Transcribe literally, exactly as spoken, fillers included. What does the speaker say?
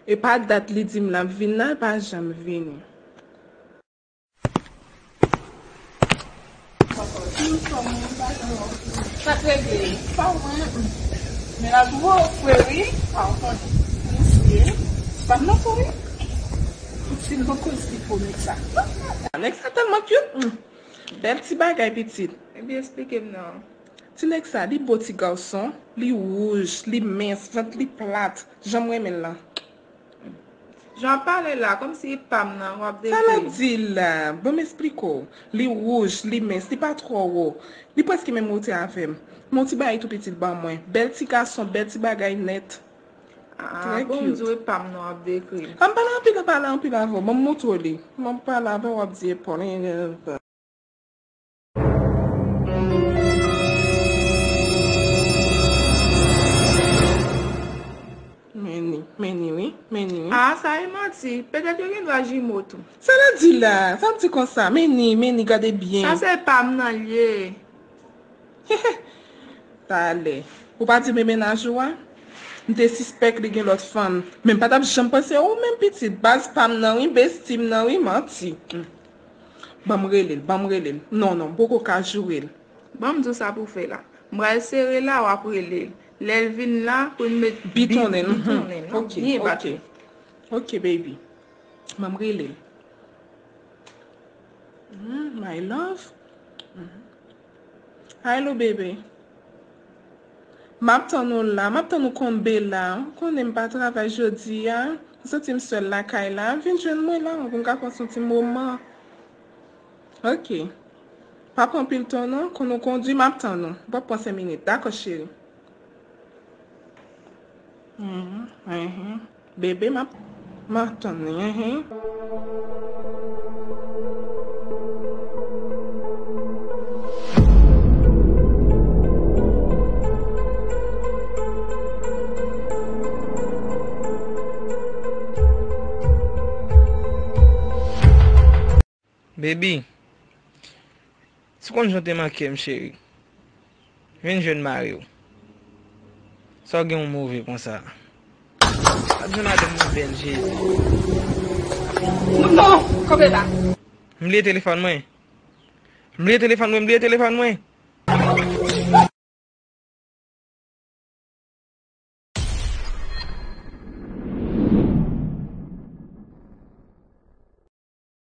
E pa dat li di m l ap vin nan, l pa janm vini. Sa t regle? Pa wè. Men la gwo fre wi. Pa w konnen. Mesye. Pa m nan fou wi. Ti loko ti fo nèg sa. Nèg sa tèlman cute. Bèl ti bagay pitit. Ebyen, eksplike m non. Ti nèg sa, li bo ti gason, li wouj, li mens, vant li plat. Jan m renmen l lan. Jan w ap pale la, kòmsi e pa m nan w ap dekri. Sa l ap di la? Ban m esplike w. Li wouj, li mens, li pa twò wo. Li prèske menm wotè avè m. Men yon ti bagay tou pitit ban mwen. Bèl ti gason, bèl ti bagay nèt. Ah, bon, m di w e pa m nan w ap dekri. An pale anpil, an pale anpil avè w. Ban m montre w li. M ap pale avè w, w ap di e pa w. Men ni, men ni wi, men ni wi. Ah, sa e manti. Petèt yo gen dwa jimo tou. Sa l ap di la? Sa l ap di konsa? Men ni, men ni, gade byen. Sa se pa m nan l ye. Talè. Ou pa di men mennaj ou a? M te sispèk li gen lòt fanm. Men m pa t ap janm panse ou menm pitit. Baz pa m nan wi, besti m nan wi, manti. Ban m rele l, ban m rele l. Non, non, m poko ka joure l. Ban m di w sa pou w fè la. M pral sere la, w ap rele l. Lè l vin la, pou l met bitonnen l, bitonnen l, non? Ok, byen bat. Ok, baby. Ban m rele l. Hmm, my love. Hmm. Hello, baby. M ap tann ou la, m ap tann ou konbe la. Ou konnen m pa travay jodi a. M santi m sèl lakay la. Vin jwenn mwen la, pou m ka pase yon ti moman. Ok. Pa pran anpil tan non, konn ou kondui, m ap tann ou. Ou p ap pran senk minit. Dakò, cheri. Mhm, mhm. Bebe, m ap, m ap tann li, mhm. Baby, si w konn jan w te manke m, cheri, vin jwenn mari w. Sa w gen w move konsa? W ap jwenn madanm mwen bèl, Jezi. Non, kanpe la. M bliye telefòn mwen. M bliye telefòn mwen, m bliye telefòn mwen.